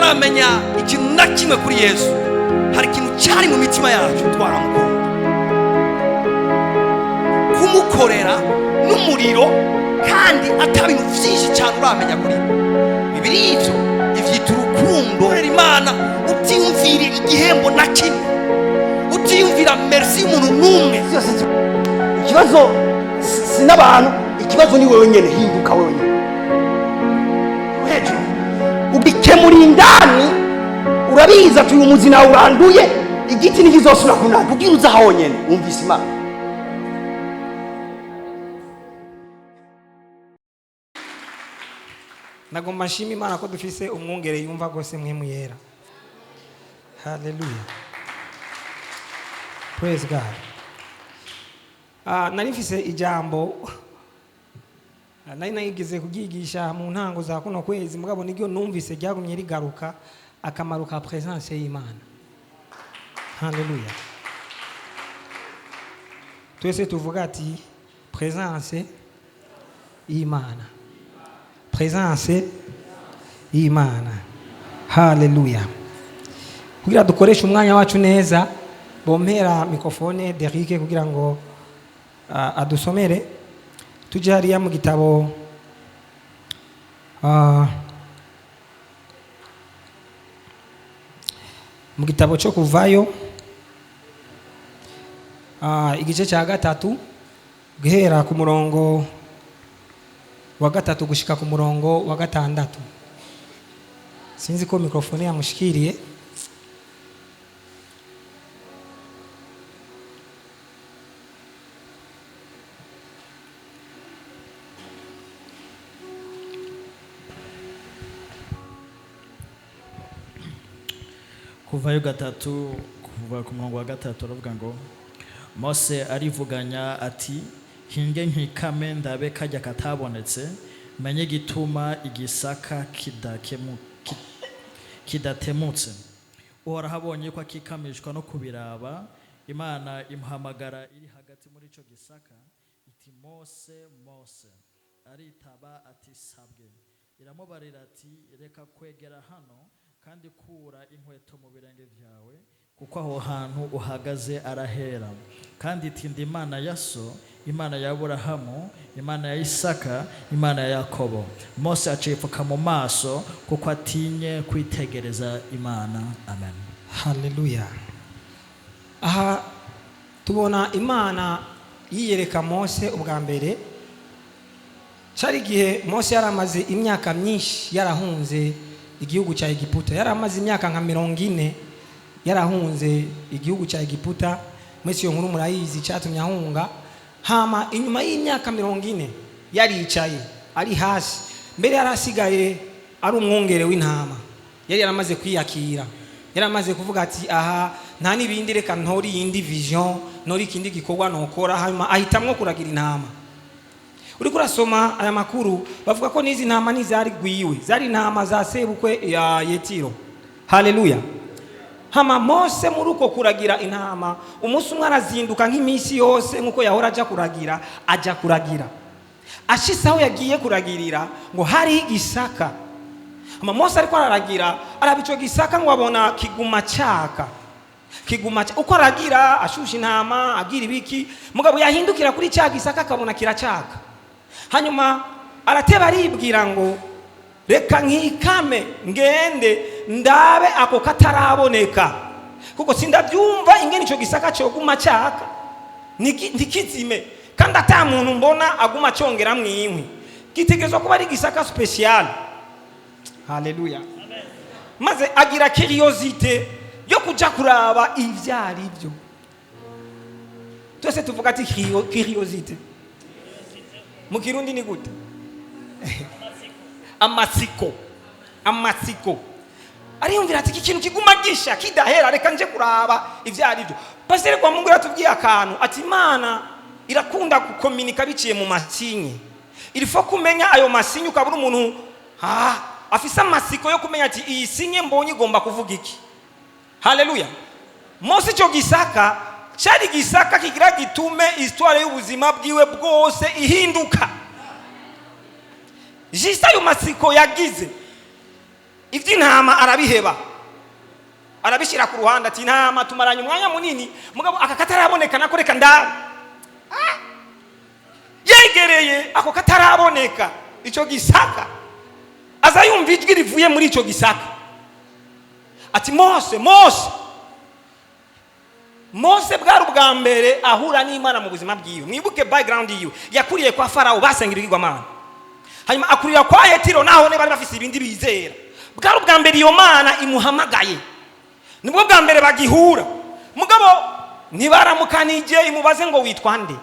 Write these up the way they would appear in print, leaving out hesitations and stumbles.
Tutaramenya ikintu na kimwe kuri Yesu, hari ikintu cyari mu mitima yacu. Twaramukunda, kumukorera n'umuriro, kandi ata bintu byinshi cyane uramenya kuri we. Bibiri ibyo ivyita urukundo. Korera Imana utiyumvira igihembo na kimwe, utiyumvira merci y'umuntu n'umwe. Byose ikibazo si n'abantu, ikibazo ni wewe nyene. Hinduka wewe nyene hejuru, ubikemura indani. Urabizi ati uyu muzi nawe uranduye, igiti ntikizosubira kunaka kugira uze aho nyene wumvise Imana. Nagomba nshima Imana ko dufise umwungere yumva rwose Mpwemu Yera. Haleluya, praise God. Nari mfise ijambo, nari nayigeze kubyigisha mu ntango za kuno kwezi, mugabo niryo numvise ryagumye rigaruka: akamaro ka presence y'Imana. Haleluya. Twese tuvuga ati presence y'Imana, presence y'Imana. Haleluya. Kugira dukoreshe umwanya wacu neza, bompera microphone Derike kugira ngo adusomere. Tujye hariya mu gitabo cyo Kuvayo, igice cya 3, guhera ku murongo wa 3 gushika ku murongo wa 6. Sinzi ko microphone yamushikiriye. Kuvayo 3, kuva ku murongo wa 3, aravuga ngo: Mose arivuganya ati: "Hinge nkikame ndabe kajya katabonetse, menye igituma igisaka kidatemutse." Uhoraho abonye ko akikamishwa no kubiraba, Imana imuhamagara iri hagati muri ico gisaka iti: "Mose, Mose!" Aritaba ati: "Sabwe." Iramubarira ati: "Reka kwegera hano, kandi kura inkweto mu birenge byawe, kuko aho hantu uhagaze arahera." Kandi iti: "Ndi Imana ya so, Imana ya Aburahamu, Imana ya Isaka, Imana ya Yakobo." Mose acipfuka mu maso kuko atinye kwitegereza Imana. Amen. Haleluya. Aha tubona Imana yiyereka Mose ubwa mbere. Cyari igihe Mose yari amaze imyaka myinshi yarahunze igihugu cya Egiputa. Yari amaze imyaka nka 40 yarahunze igihugu cya Egiputa. Mwese iyo nkuru murayizi, cyatumye ahunga. Hama inyuma y'imyaka 40 yaricaye ari hasi, mbere yari asigaye ari umwungere w'intama. Yari yaramaze kwiyakira, yari amaze kuvuga ati: "Aha nta n'ibindi, reka ntori iyindi vision, ntori ikindi gikorwa nokora." Hanyuma ahitamwo kuragira intama. Uriko urasoma aya makuru, bavuga ko n'izi ntama ntizari gwiwe, zari intama za sebukwe ya Yetiro. Haleluya. Hama Mose muri uko kuragira intama, umunsi umwe arazinduka nk'iminsi yose nk'uko yahora ajya kuragira. Ajya kuragira, ashitse aho yagiye kuragirira, ngo hariho igisaka. Hama Mose ariko araragira, araba ico gisaka, ngo abona kiguma caka, kiguma uko aragira, ashusha intama, agira ibiki, mugabo yahindukira kuri cya gisaka akabona kiracaka. Hanyuma arateba, aribwira ngo: "Reka nkikame ngende ndabe ako kataraboneka, kuko sindabyumva ingene ico gisaka coguma caka ntikizime, kandi ata muntu mbona aguma acongeramwo inkwi. Gitegerezwa kuba ari igisaka spécial." Haleluya. Maze agira curiosité yo kuja kuraba ivyo ari byo. Twese tuvuga ati curiosité. Mu Kirundi ni gute? Amatsiko, amatsiko. Ariyumvira ati: "Iki kintu kiguma gisha kidahera, reka nje kuraba ivyo ari byo." Pasiteri kwa Mungu yaratubwiye akantu ati: "Imana irakunda gukominika biciye mu ma signes." Il faut kumenya ayo ma signes, ukabura umuntu afise amatsiko yo kumenya ati: "Iyi signe mbonye igomba kuvuga iki?" Haleluya. Mose icyo gisaka cyari gisaka kigira gitume histoire y'ubuzima bwiwe bwose ihinduka. Juste ayo matsiko yagize. Iby'intama arabiheba, arabishyira ku ruhande, ati intama tumaranye umwanya munini, mugabo aka kataraboneka nako reka ndabe. Yegereye ako kataraboneka, icyo gisaka, aza yumva ijwi rivuye muri icyo gisaka ati: "Mose, Mose." Mose bwari ubwa mbere ahura n'Imana mu buzima bwiwe. Mwibuke background yiwe: yakuriye kwa Farawo, basenga ibigirwamana, hanyuma akurira kwa Yetiro, naho ne bari bafise ibindi bizera. Bwari ubwa mbere iyo Mana imuhamagaye, nibwo bwa mbere bagihura. Mugabo ntibaramukanije imubaze ngo witwa nde.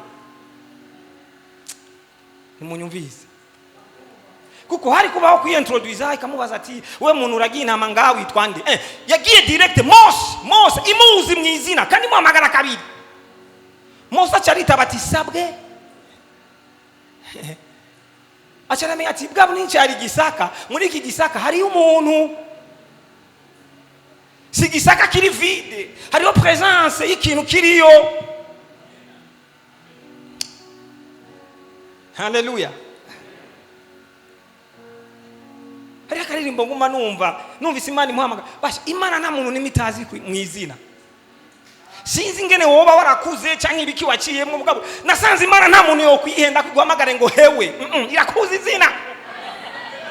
Ntimunyumvise? Kuko hari kubaho kwiyintroduza, ikamubaza ati: "We muntu uragiye intama ngaha, witwa nde?" Yagiye direct: "Mose, Mose." Imuzi mu izina kandi imuhamagara kabiri. Mose aca aritaba ati: "Sabwe." Aca aramenya ati bwa bunini hari igisaka, muri iki gisaka hariyo umuntu, si igisaka kiri vide, hariho presence y'ikintu kiriyo. Haleluya! Hariho akaririmbo nguma numva, numvise Imana imuhamagara. Basha, Imana nta muntu n'imwe itazi mu izina. Sinzi ingene woba warakuze cyangwa ibiki waciyemo, mugabo nasanze Imana nta muntu yokwihenda kuguhamagare ngo hewe. Irakuzi izina.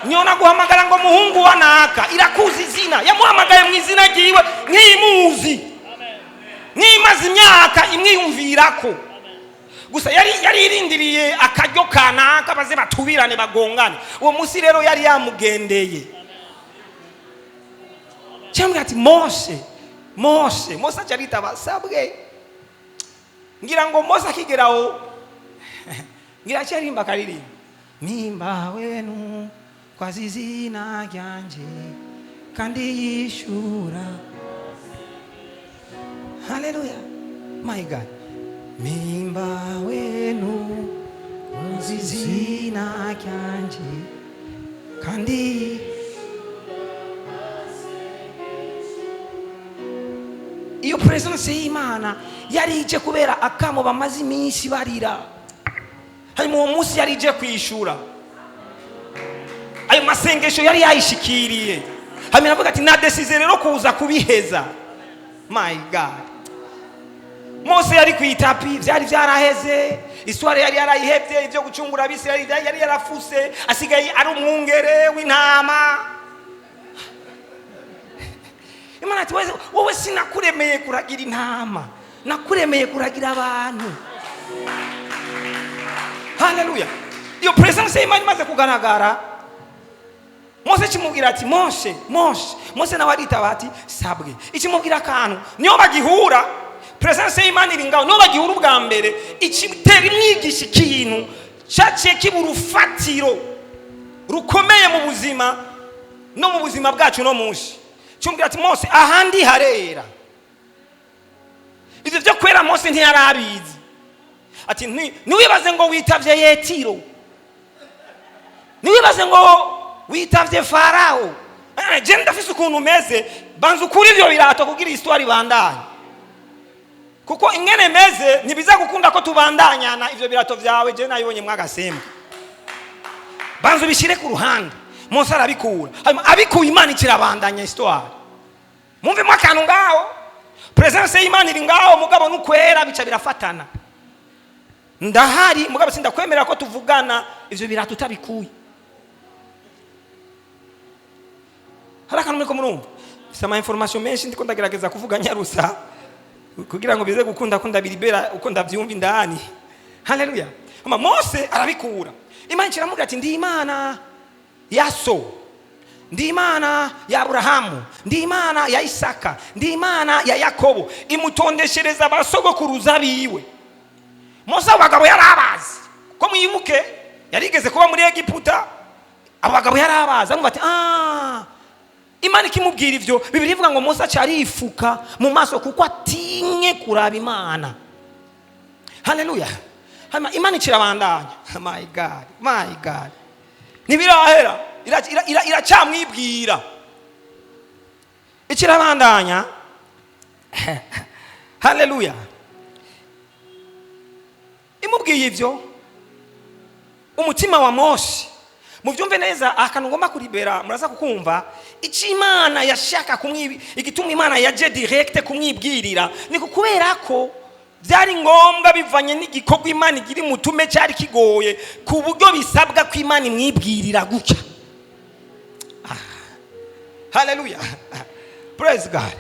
Niyo naguhamagara ngo muhungu wa naka, irakuzi izina. Yamuhamagaye mu izina ryiwe nk'imuzi, nk'imaze imyaka imwiyumvirako. Gusa yari irindiriye akaryo kanaka baze batubirane, bagongane. Uwo munsi rero yari yamugendeye cyangwa ati: "Mose, Mose." Mose aca aritaba: "Sabwe." Ngira ngo Mose akigeraho, ngira aca aririmba akaririmba: "Nimba wenu kwazi izina ryanje kandi yishura." Haleluya, my God! "Nimba wenu kwazi izina ryanje kandi." Iyo presence y'Imana yari ije kubera akamo bamaze iminsi barira. Hanyuma uwo munsi yari ije kwishura ayo masengesho, yari yayishikiriye. Hanyuma aravuga ati: "Nadesize rero kuza kubiheza." My God! Mose yari ku itapi, byari byaraheze, histoire yari yarayihebye, ibyo gucungura Abisirayeli yari yarafuse, asigaye ari umwungere w'intama. Imana ati: "Wowe sinakuremeye kuragira intama, nakuremeye kuragira abantu." Haleluya! Iyo presence y'Imana imaze kugaragara, Mose kimubwira ati: "Mose, Mose." Mose nawe aritaba ati: "Sabwe." Ikimubwira akantu, niyo bagihura, presence y'Imana iri ngaho, niyo bagihura ubwa mbere, ikitera imwigisha ikintu cyaciye kiba urufatiro rukomeye mu buzima no mu buzima bwacu no munsi. Cyumvira ati: "Mose, ahandi harera." Ibyo byo kwera Mose ntiyari abizi. Ati: "Ntiwibaze ngo witavye Yetiro, ntiwibaze ngo witavye Farawo. Je ndafise ukuntu umeze. Banza ukure ivyo birato kugira histoire ibandanye, kuko ingene meze ntibiza gukunda ko tubandanyana ivyo birato vyawe. Je nabibonye mwagasemba, banza ubishyire ku ruhande." Mose arabikura. Hanyuma abikuye, Imana ikirabandanya histoire. Mumvemo akantu ngaho: presence y'Imana iri ngaho, mugabo nukwera bica birafatana. Ndahari, mugabo sindakwemerera ko tuvugana ivyo birato utabikuye. Hari akantu muriko murumva? Mfise ama information menshi, ndiko ndagerageza kuvuga nyarusa kugira ngo bize gukunda ko ndabiribera uko ndavyumva indani. Haleluya! Ama Mose arabikura, Imana iramubwira ati: "Ndi Imana ya so, ndi Imana ya Aburahamu, ndi Imana ya Isaka, ndi Imana ya Yakobo." Imutondeshereza abasogokuruza biwe. Mose abo bagabo yari abazi, ko mwibuke yarigeze kuba muri Egiputa. Abo bagabo yari abazi. Aramubwira ati: "Ah." Imana ikimubwira ivyo, Bibiri ivuga ngo Mose aca arifuka mu maso kuko atinye kuraba Imana. Haleluya! Hanyuma Imana ikirabandanya. My God, my God! Ntibirahera, iracamwibwira, ikirabandanya. Haleluya! Imubwiye ivyo, umutima wa Mose, Mubyumve neza, akantu ngomba kuribera muraza kukumva. Icyo Imana yashaka kumwibi, igituma Imana yaje direct kumwibwirira, ni kubera ko byari ngombwa, bivanye n'igikorwa Imana igira imutume, cyari kigoye ku buryo bisabwa ko Imana imwibwirira gutya. Haleluya, praise God.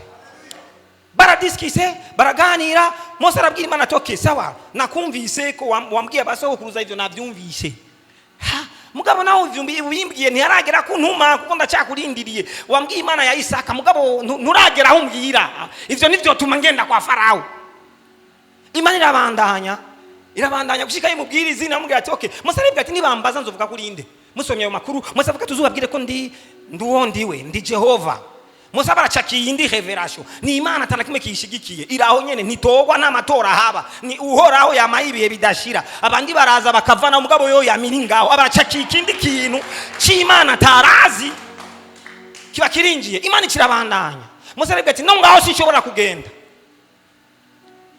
Baradisikise, baraganira. Mose arabwira Imana ati: "Okay, sawa, nakumvise ko wambwiye abasogokuruza, ibyo nabyumvise. Ha, mugabo nawe ubimbwiye ntiharagera ku ntuma, kuko ndacyakurindiriye. Wambwiye Imana ya Isaka, mugabo nturagera aho umbwira. Ivyo nivyo tuma ngenda kwa Farawo." Imana irabandanya, irabandanya gushika imubwira izina. Amubwira ati: "Okay." Mose aribwira ati: "Nibambaza nzovuga kuri nde?" Musomye ayo makuru, Mose avuga: "Tuzubabwire ko ndi uwo ndiwe, ndi Jehova." Mose baracakiye indi révélation. Ni Imana atana kimwe kiyishigikiye, iri aho nyene, ntitogwa n'amatora haba, ni Uhoraho yamaye ibihe bidashira. Abandi baraza bakavana, mugabo yo yamiri ngaho. Abacakiye ikindi kintu c'Imana atarazi, kiba kirinjiye. Imana ikirabandanya. Mose aribwira ati: "No ngaho sinshobora kugenda."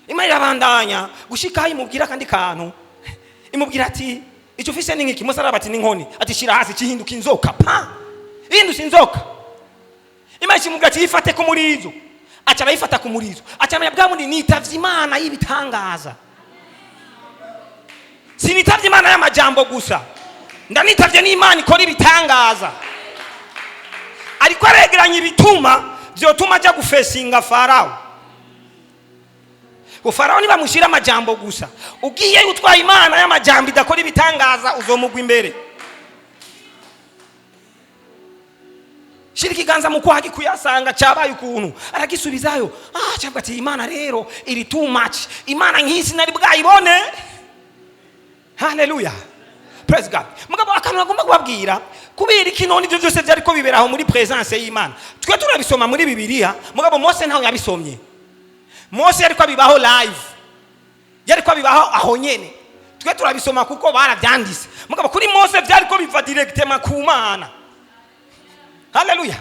Imana irabandanya gushika imubwira akandi kantu. Imubwira ati: "Icyo ufise ni nkiki?" Mose araba ati: "Ni inkoni." Ati: "Shira hasi." Kihinduka inzoka. Pa, ihindutse inzoka. Imana ikimubwira ati: "Yifate ku murizo." Aca arayifata ku murizo, aca amenya bwa bundi nitavye Imana y'ibitangaza, sinitavye Imana y'amajambo gusa, ndanitavye n'Imana ikora ibitangaza. Ariko aregeranya ibituma vyotuma aja gufesinga Farawo, ngo Farawo nibamushyira amajambo gusa. Ugiye utwaye Imana y'amajambo idakora ibitangaza, uzomugwa imbere. Shira ikiganza mu kwaha, kuyasanga cyabaye ukuntu, aragisubizayo. Ah, cyangwa ati: "Imana rero iri too much, Imana nk'isi nari bwayibone." Haleluya, praise God. Mugabo akantu nagomba kubabwira, kubera iki none ibyo byose byari ko bibera aho muri presence y'Imana? Twe turabisoma muri Bibiliya, mugabo Mose ntawe yabisomye. Mose yariko abibaho live, yariko abibaho aho nyene. Twe turabisoma kuko barabyanditse, mugabo kuri Mose byari ko biva directement ku Mana. Haleluya.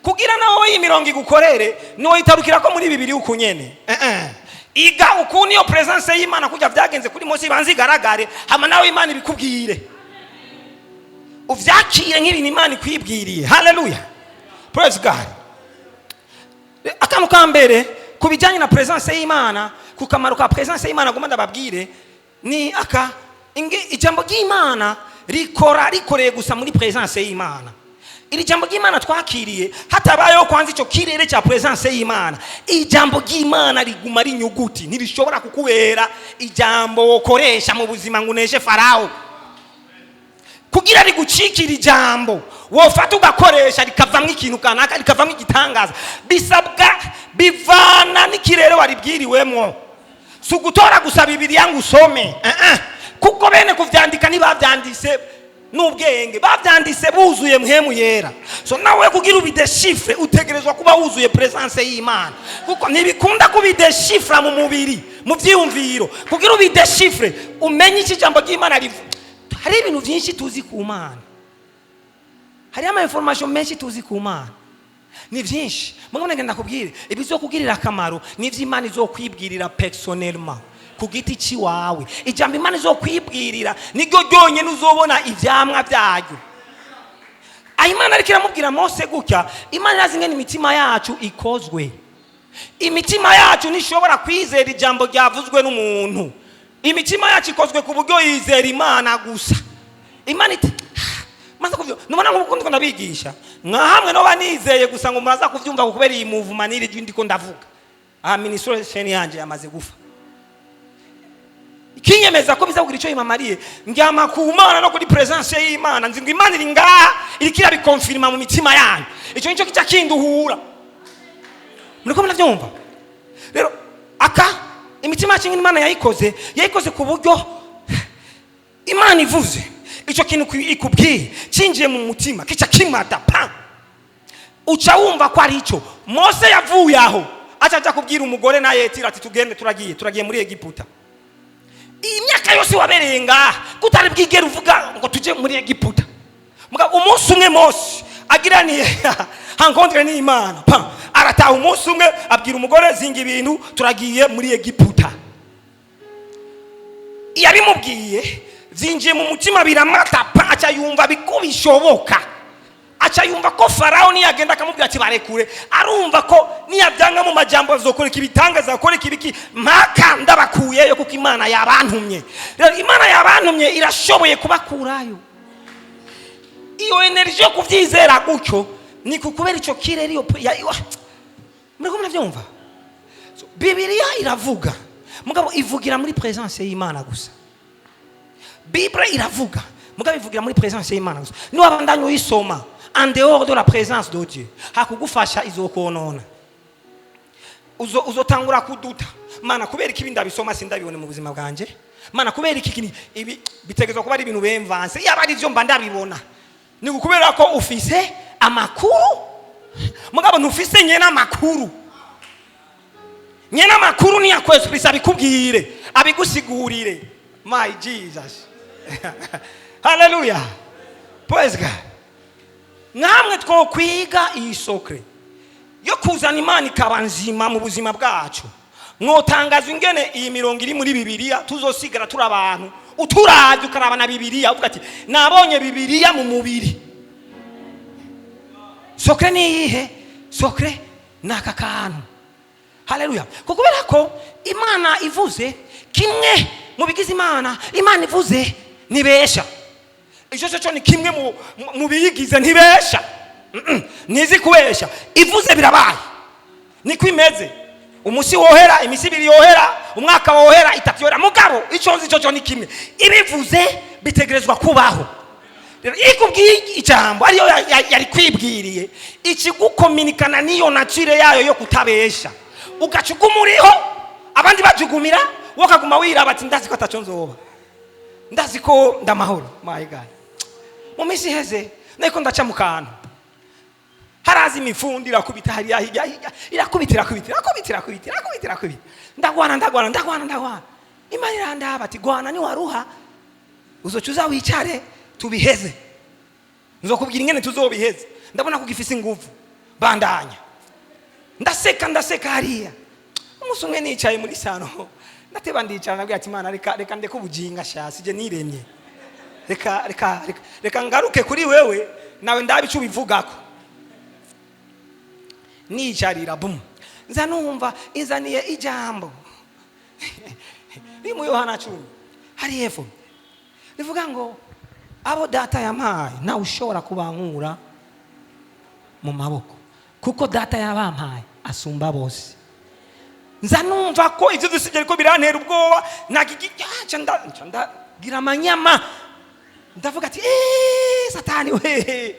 Kugira nawe iyi mirongo igukorere, niwoyitarukira ko muri Bibiri uku nyene. Eh, eh. Iga ukuntu iyo presence y'Imana kujya byagenze kuri Mose ibanza igaragare, hama nawe Imana ibikubwire, uvyakire nk'ibintu Imana ikwibwiriye. Haleluya, praise God. Akantu ka mbere ku bijyanye na presence y'Imana, ku kamaro ka presence y'Imana guma ndababwire ni aka: ijambo ry'Imana rikora rikoreye gusa muri presence y'Imana. Iri jambo ry'Imana twakiriye, hatabayeho kwanza icyo kirere cya presence y'Imana, ijambo ry'Imana riguma ari inyuguti, ntirishobora kukubera ijambo wokoresha mu buzima ngo uneshe Farawo. Kugira rigucikire ijambo wofata ugakoresha, rikavamo ikintu kanaka, rikavamo igitangaza, bisabwa, bivana n'ikirere waribwiriwemwo. Si ugutora gusa Bibiliya ngo usome, eh, eh. Kuko bene kuvyandika ntibavyanditse n'ubwenge, bavyanditse buzuye Mpwemu Yera. So nawe kugira ubideshifre, utegerezwa kuba wuzuye presence y'Imana, kuko ntibikunda kubideshifra mu mubiri, mu vyiyumviro. Kugira ubideshifre, umenye icyo ijambo ry'Imana rivuga. Hari ibintu byinshi tuzi ku Mana, hariho ama information menshi tuzi ku Mana, ni byinshi. Mugabo ngenda ndakubwire, ibizokugirira akamaro ni iby'Imana izokwibwirira personnellement, ku giti cy'iwawe. Ijambo Imana izokwibwirira niryo ryonyine uzobona ivyamwa byaryo. Aho Imana ariko iramubwira Mose gutya, Imana irazi ingene imitima yacu ikozwe. Imitima yacu ntishobora kwizera ijambo ryavuzwe n'umuntu. Imitima yacu ikozwe ku buryo yizera Imana gusa. Imana iti maze kuvyo nubona nk'uko ndiko ndabigisha, nka hamwe noba nizeye gusa ngo muraza kuvyumva, kubera iyi movement n'iri jwi ndiko ndavuga aha, administration yanje yamaze gufa. Ikinyemeza ko biza kugira icyo bimamariye, ndyama ku Mana no kuri presence y'Imana, nzi ngo Imana iri ngaha, iriko irabikonfirima mu mitima yanyu. Icyo nicyo kica kinduhura. Muriko muravyumva rero, aka imitima yacu ingene Imana yayikoze, yayikoze ku buryo Imana ivuze icyo kintu ikubwiye, cinjiye mu mutima, kica kimata pa, uca wumva ko ari icyo. Mose yavuye aho, aca aja kubwira umugore na Yetiro ati: "Tugende, turagiye, turagiye muri Egiputa." Iyi myaka yose wabereye ngaha, kutari bwigere uvuga ngo tujye muri Egiputa. Mugabo umunsi umwe Mose agiraniye rencontre n'Imana, pa, arataha. Umunsi umwe abwira umugore: "Zinga ibintu, turagiye muri Egiputa." Yabimubwiye Byinjiye mu mutima, biramata pa, aca yumva biko bishoboka, aca yumva ko Farawo niyagenda akamubwira ati barekure, arumva ko niyabyanga mu majambo azokoreka ibitangaza, akoreka ibiki mpaka ndabakuyeyo, kuko Imana yabantumye. Rero Imana yabantumye irashoboye kubakurayo. Iyo énergie yo kubyizera gutyo ni kukubera icyo kirere iyo muriko murabyumva. So, Bibiliya iravuga, mugabo ivugira muri présence y'Imana gusa. Bible iravuga, mugabo ivugira muri présence y'Imana gusa. Niwabandanya uyisoma en dehors de la présence de Dieu, hakugufasha izokonona. Uzotangura kuduta: Mana, kubera iki ibi ndabisoma sindabibone mu buzima bwanje? Mana, kubera iki ibi bitegerezwa kuba ari ibintu bemvanse? Yaba ari byo mba ndabibona. Ni ukubera ko ufise amakuru, mugabo ntufise nyene amakuru. Nyene amakuru niyakwesprisa, abikubwire, abigusigurire. My Jesus, haleluya, praise God. Namwe twokwiga iyi secret yo kuzana Imana ikaba nzima mu buzima bwacu, mwotangaza ingene iyi mirongo iri muri Bibiliya tuzosigara turi abantu. Uturavye ukaraba na Bibiliya, uvuga ati nabonye Bibiliya mu mubiri. Secret ni iyihe? Secret ni aka kantu. Haleluya! Kubera ko Imana ivuze, kimwe mu bigize Imana, Imana ivuze ntibesha. Icyo cyo ni kimwe mu biyigize, ntibesha. Ntizi kubesha. Ivuze birabaye, niko imeze. Umusi wohera, imisi 2 yohera, umwaka wohera, 3 yohera, mugabo icyo nzi cyo ni kimwe: ibivuze bitegerezwa kubaho. Rero iyo ikubwiye ijambo, ariyo yari kwibwiriye, ikigukominikana n'iyo nature yayo yo kutabesha, ugaca uguma uriho, abandi bajugumira, wowe ukaguma wiraba ati ndazi ko ataco nzoba, ndazi ko ndamahoro. My God, mu minsi iheze nariko ndaca mu kantu, haraza imifundi irakubita hariya hirya hirya, irakubita, irakubita, irakubita, irakubita, irakubita, irakubita. Ndagwana, ndagwana, ndagwana, ndagwana. Imana irandaba ati gwana, niwaruha uzoca uza wicare tubiheze, nzokubwira ingene tuzobiheze. Ndabona ko gifise inguvu, bandanya. Ndaseka, ndaseka hariya. Umunsi umwe nicaye muri salon, ndateba, ndicara, nabwira ati Imana, reka, reka ndeke ubujinga sha, sije niremye, reka, reka, reka, reka ngaruke kuri wewe nawe ndabe ico ubivugako. Nicarira bum, nza numva inzaniye ijambo riri mu Yohana 10 hari hepfo, rivuga ngo abo Data yampaye nawe ushobora kubankura mu maboko, kuko Data yabampaye asumba bose. Nza numva ko ibyo byose ariko birantera ubwoba. Nca ndagira amanyama, ndavuga ati eee, Satani we!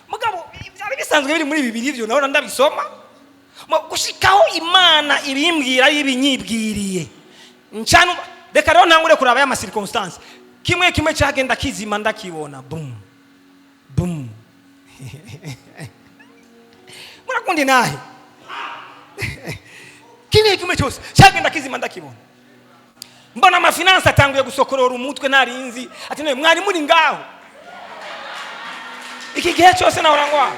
Mugabo byari bisanzwe biri muri bibiri, ibyo nabona ndabisoma. Gushikaho Imana ibimbwira, ibinyibwiriye, ncanu reka rero ntangure kuraba ya circonstance, kimwe kimwe cyagenda kizima, ndakibona bum bum. Murakundi nahe, kimwe kimwe cyose cyagenda kizima, ndakibona. Mbona ama finances atanguye gusokorora umutwe narinzi ati none mwari muri ngaho iki gihe cyose nahora ngwara.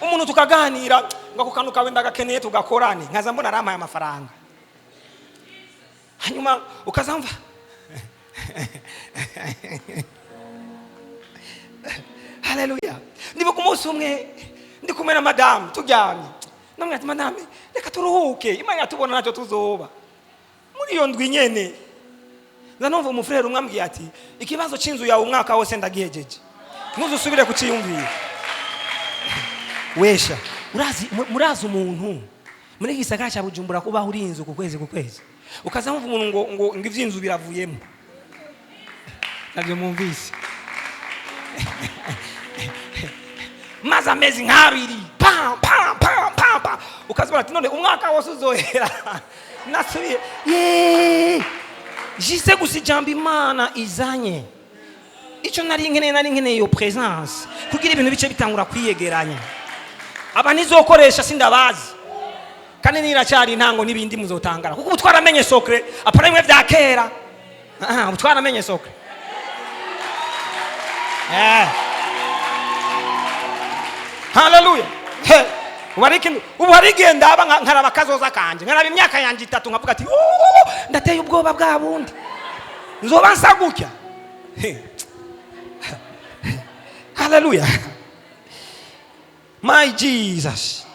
Umuntu tukaganira ngo ako kantu kawe ndagakeneye, tugakorane, nkaza mbona arampaye amafaranga, hanyuma ukazamva. Haleluya! Ndibuka umunsi umwe ndi kumwe na madamu, turyamye, namwe ati madame, reka turuhuke, Imana yatubona ntacyo tuzoba. Muri iyo ndwi nyene nza numva umufurere umwe ambwiye ati ikibazo c'inzu yawe umwaka wose ndagihejeje, ntuzusubire kuciyumvira. Wesha urazi, murazi umuntu muri iki gisagara cya Bujumbura kubaho uri inzu ku kwezi, ku kwezi, ukaza wumva umuntu ngo ivy'inzu biravuyemo, nabyo mwumvise. Maze amezi nk'abiri pam pam pam pam pam, ukazibona ati none umwaka wose uzohera nasubiye ye jise gusa. Ijambo Imana izanye, icyo nari nkeneye, nari nkeneye iyo présence kugira ibintu bice bitangura kwiyegeranya. Aba nizokoresha sindabazi, kandi niracyari intango, n'ibindi muzotangara, kuko ubu twaramenye secret, apana bimwe bya kera. Aha, ubu twaramenye secret. Haleluya! He. Ubu hari ikintu, ubu hari igihe ndaba nkaraba akazoza kanje, nkaraba imyaka yanjye 3, nkavuga ati: "Oh, ndateye ubwoba bwa bundi nzoba nsa gutya." Haleluya, my Jesus.